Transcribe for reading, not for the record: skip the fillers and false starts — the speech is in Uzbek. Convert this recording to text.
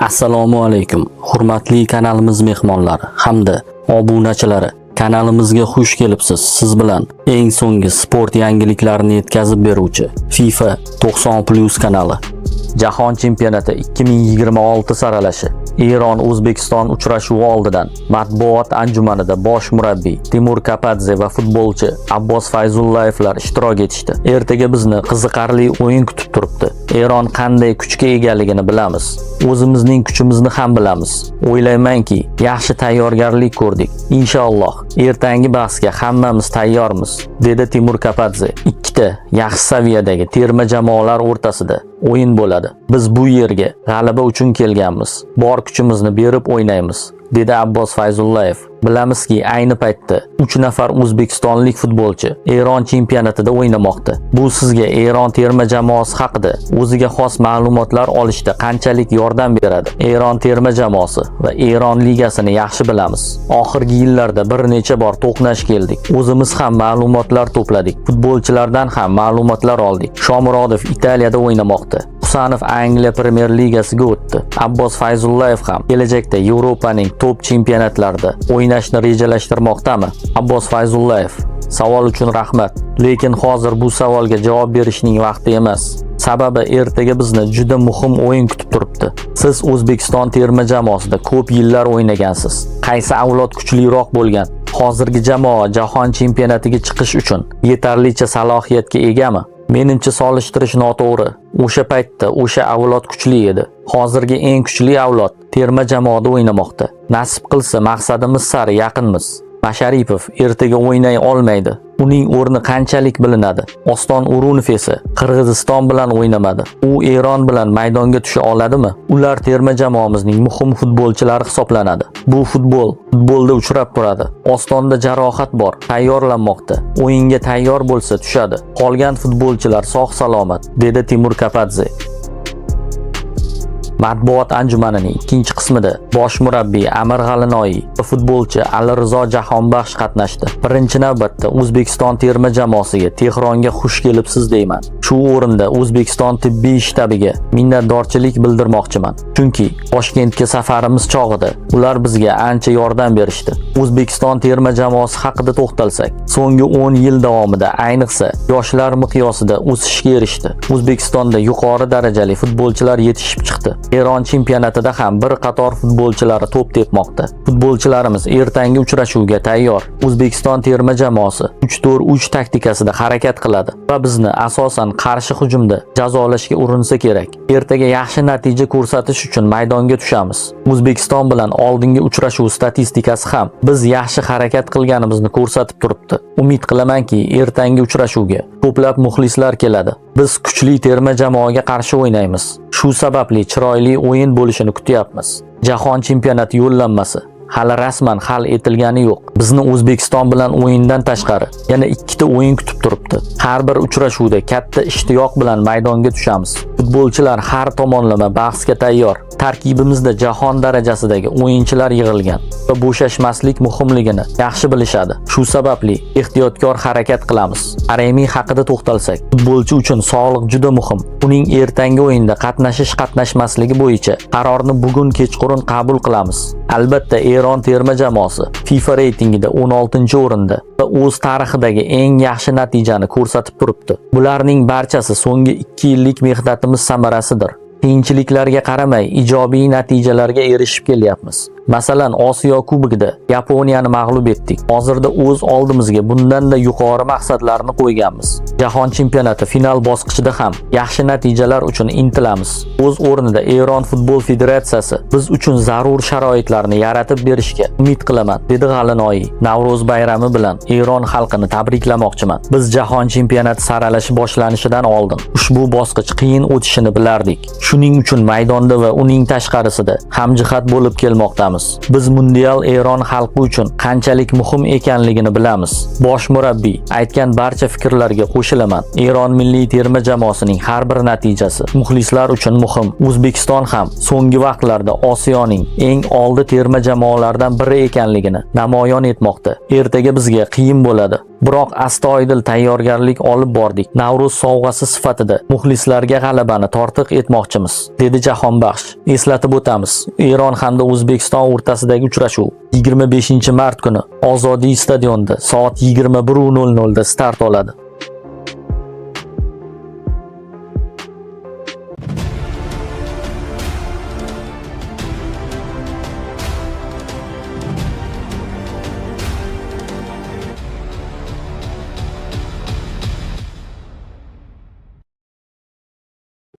Assalomu alaykum, hurmatli kanalimiz mehmonlari hamda obunachilari. Kanalimizga xush kelibsiz. Siz bilan eng so'nggi sport yangiliklarini yetkazib beruvchi FIFA 90+ kanali. Jahon chempionati 2026 saralashi. Eron O'zbekiston uchrashuvi oldidan matbuot anjumanida bosh murabbiy Timur Kapadze va futbolchi Abbos Fayzullayevlar ishtirok etishdi. Ertaga bizni qiziqarli o'yin kutib turibdi. Eron qanday kuchga egaligini bilamiz. O'zimizning kuchimizni ham bilamiz. O'ylaymanki, yaxshi tayyorgarlik ko'rdik. Inshaalloh, ertangi bahsga hammamiz tayyormiz, dedi Timur Kapadze. Ikkita yaxshi saviyadagi terma jamoalar o'rtasida o'yin bo'ladi. Biz bu yerga g'alaba uchun kelganmiz. Bor kuchimizni berib o'ynaymiz, dedi Abbos Fayzullayev. Bilamizki, ayni paytda 3 nafar o'zbekistonlik futbolchi Eron chempionatida o'ynamoqda. Bu sizga Eron terma jamoasi haqida o'ziga xos ma'lumotlar olishda qanchalik yordam beradi? Eron terma jamoasi va Eron ligasini yaxshi bilamiz. Oxirgi yillarda bir necha bor to'qnash keldik. O'zimiz ham ma'lumotlar to'pladik. Futbolchilardan ham ma'lumotlar oldik. Shomurodov Italiyada o'ynamoqda. Husanov Angliya Premyer Ligasiga o'tdi. Abbos Fayzullayev ham kelajakda Yevropaning top chempionatlarida o'ynashni rejalashtirmoqdami? Abbos Fayzullayev: Savol uchun rahmat. Lekin hozir bu savolga javob berishning vaqti emas. Sababi ertaga bizni juda muhim o'yin kutib turibdi. Siz O'zbekiston terma jamoasida ko'p yillar o'ynagansiz. Qaysi avlod kuchliroq bo'lgan? Hozirgi jamoa jahon chempionatiga chiqish uchun yetarlicha salohiyatga egami? Menimcha, solishtirish noto'g'ri. O'sha paytda o'sha avlod kuchli edi. Hozirgi eng kuchli avlod terma jamoada o'ynamoqda. Nasib qilsa, maqsadimiz sari yaqinmiz. Masharipov ertaga o'ynay olmaydi. Uning o'rni qanchalik bilinadi? Oston O'runov esa Qirg'iziston bilan o'ynamadi. U Eron bilan maydonga tusha oladimi? Ular terma jamoamizning muhim futbolchilari hisoblanadi. Bu futbol, futbolda uchrab turadi. Ostonda jarohat bor, tayyorlanmoqda. O'yinga tayyor bo'lsa tushadi. Qolgan futbolchilar sog' salomat, dedi Timur Kapadze. Matbuot anjumanining ikkinchi qismida bosh murabbiy Amir G'alinoiy va futbolchi Alirizo Jahonbaxsh qatnashdi. Birinchi navbatda O'zbekiston terma jamoasiga Tehronga xush kelibsiz deyman. Shu o'rinda O'zbekiston tibbiy shtabiga minnatdorchilik bildirmoqchiman. Chunki Toshkentga safarimiz chog'ida ular bizga ancha yordam berishdi. O'zbekiston terma jamoasi haqida to'xtalsak, so'nggi 10 yil davomida, ayniqsa yoshlar miqyosida o'sishga erishdi. O'zbekistonda yuqori darajali futbolchilar yetishib chiqdi. Eron chempionatida ham bir qator futbolchilari to'p tepmoqda. Futbolchilarimiz ertangi uchrashuvga tayyor. O'zbekiston terma jamoasi 3-4-3 taktikasida harakat qiladi va bizni asosan qarshi hujumda jazolashga urinsa kerak. Ertaga yaxshi natija ko'rsatish uchun maydonga tushamiz. O'zbekiston bilan oldingi uchrashuv statistikasi ham biz yaxshi harakat qilganimizni ko'rsatib turibdi. Umid qilamanki, ertangi uchrashuvga ko'plab muxlislar keladi. Biz kuchli terma jamoaga qarshi o'ynaymiz. Shu sababli chiroyli o'yin bo'lishini kutyapmiz. Jahon chempionati yo'llanmasi hali rasman hal etilgani yo'q. Bizni O'zbekiston bilan o'yindan tashqari yana ikkita o'yin kutib turibdi. Har bir uchrashuvda katta ishtiyoq bilan maydonga tushamiz. Futbolchilar har tomonlama bahsga tayyor. Tarkibimizda jahon darajasidagi o'yinchilar yig'ilgan va bo'shashmaslik muhimligini yaxshi bilishadi. Shu sababli ehtiyotkor harakat qilamiz. Karimi haqida to'xtalsak, futbolchi uchun sog'liq juda muhim. Uning ertangi o'yinda qatnashish qatnashmasligi bo'yicha qarorni bugun kechqurun qabul qilamiz. Albatta, Eron terma jamoasi FIFA reytingida 16-o'rinda va o'z tarixidagi eng yaxshi natijani ko'rsatib turibdi. Bularning barchasi so'nggi 2 yillik mehnatimiz samarasidir. Qiyinchiliklarga qaramay ijobiy natijalarga erishib kelyapmiz. Masalan, Osiyo Kubogida Yaponiyani mag'lub etdik. Hozirda o'z oldimizga bundan-da yuqori maqsadlarni qo'yganmiz. Jahon chempionati final bosqichida ham yaxshi natijalar uchun intilamiz. O'z o'rnida Eron futbol federatsiyasi biz uchun zarur sharoitlarni yaratib berishga umid qilaman, dedi G'alinoiy. Navro'z bayrami bilan Eron xalqini tabriklamoqchiman. Biz jahon chempionati saralashi boshlanishidan oldin ushbu bosqich qiyin o'tishini bilardik. Shuning uchun maydonda va uning tashqarisida hamjihat bo'lib kelmoqdamiz. Biz mundial Eron xalqi uchun qanchalik muhim ekanligini bilamiz. Bosh murabbiy aytgan barcha fikrlarga qo'shilaman. Eron milliy terma jamoasining har bir natijasi muxlislar uchun muhim. O'zbekiston ham so'nggi vaqtlarda Osiyoning eng oldi terma jamoalaridan biri ekanligini namoyon etmoqda. Ertaga bizga qiyin bo'ladi. Biroq astoydil tayyorgarlik olib bordik. Navro'z sovg'asi sifatida muxlislarga g'alabani tortiq etmoqchimiz, dedi Jahonbaxsh. Eslatib o'tamiz, Eron hamda O'zbekiston o'rtasidagi uchrashuv 25-mart kuni Ozodiy stadionida soat 21:00 da start oladi.